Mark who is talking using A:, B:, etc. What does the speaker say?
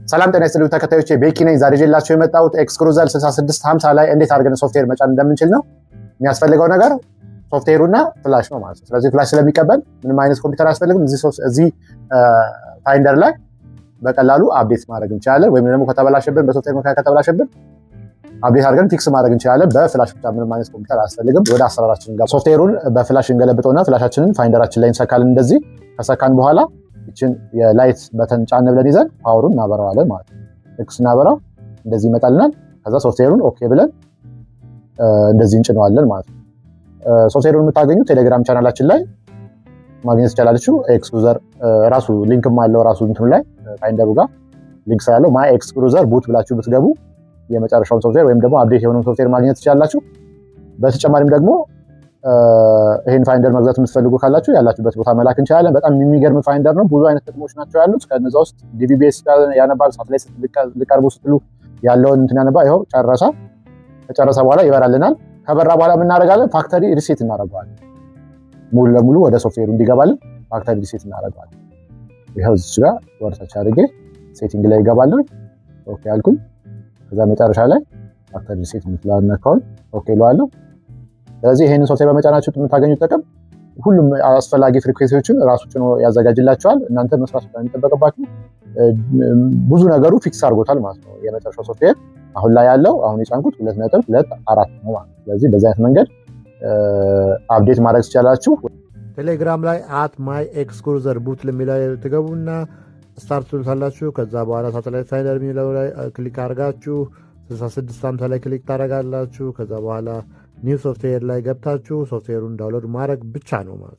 A: ሰላም ጤና ይስጥልኝ ተከታዮቼ፣ ቤኪ ነኝ። ዛሬ ይዤላችሁ የመጣሁት Xcruiser 6650 ላይ እንዴት አድርገን ሶፍትዌር መጫን እንደምንችል ነው። የሚያስፈልገው ነገር ሶፍትዌሩና flash ነው ማለት ነው። ስለዚህ flash ስለሚቀበል ምንም አይነት ኮምፒውተር አያስፈልግም። እዚህ finder ላይ በቀላሉ update ማድረግ እንችላለን። ወይም ደግሞ ከተበላሸብን፣ በሶፍትዌር ምክንያት ከተበላሸብን update አድርገን fix ማድረግ እንችላለን። በ flash ብቻ፣ ምንም አይነት ኮምፒውተር አያስፈልግም። ወደ አሰራራችን ጋር ሶፍትዌሩን በ flash እንገለብጠውና flash ኣችንን finder ኣችን ላይ እንሰካለን። እንደዚህ ከሰካን በኋላ ይችን የ light button ጫን ብለን ይዘን power ኡን እናበራዋለን ማለት ነው። ልክ ስናበራው እንደዚህ ይመጣልናል። ከዛ ሶፍትዌሩን okay ብለን እንደዚህ እንጭነዋለን ማለት ነው። ሶፍትዌሩን የምታገኙ ቴሌግራም ቻናላችን ላይ ማግኘት ትችላላችሁ። Xcruiser ራሱ link ም አለው፣ ራሱ እንትኑ ላይ finder ኡ ጋር link ስላለው my Xcruiser boot ብላችሁ ብትገቡ የመጨረሻውን ሶፍትዌር ወይም ደግሞ update የሆነውን ሶፍትዌር ማግኘት ትችላላችሁ። በተጨማሪም ደግሞ ይህን finder መግዛት የምትፈልጉ ካላችሁ ያላችሁበት ቦታ መላክ እንችላለን። በጣም የሚገርም finder ነው። ብዙ አይነት ጥቅሞች ናቸው ያሉት። ከነዛ ውስጥ DVBS ያነባል። ሳተላይት ልቀርቡ ስትሉ ያለውን እንትን ያነባል። ይኸው ጨረሰ። ከጨረሰ በኋላ ይበራልናል። ከበራ በኋላ የምናደርጋለን፣ factory reset እናደርገዋለን። ሙሉ ለሙሉ ወደ ሶፍትዌሩ እንዲገባልን factory reset እናደርገዋለን። ይኸው እዚች ጋር ወደታች አድርጌ setting ላይ ይገባለሁ። Okay አልኩኝ። ከዛ መጨረሻ ላይ factory reset የምትለዋን ነካውን፣ okay እለዋለሁ። ስለዚህ ይሄንን ሶፍትዌር በመጫናችሁ የምታገኙት ጥቅም ሁሉም አስፈላጊ frequency ዎችን ራሱ ጭኖ ያዘጋጅላችኋል። እናንተ መስራት የሚጠበቅባችሁ ብዙ ነገሩ fix አድርጎታል ማለት ነው። የመጨረሻው ሶፍትዌር አሁን ላይ ያለው፣ አሁን የጫንኩት 2.24 ነው ማለት ነው። ስለዚህ በዚህ አይነት መንገድ update ማድረግ ትችላላችሁ።
B: ቴሌግራም ላይ at my Xcruiser boot ለሚለው ትገቡና start ትሉታላችሁ። ከዛ በኋላ satellite finder የሚለው ላይ click አድርጋችሁ 6650 ላይ click ታደርጋላችሁ። ከዛ በኋላ new software ላይ ገብታችሁ ሶፍትዌሩን download ማድረግ ብቻ ነው ማለት ነው።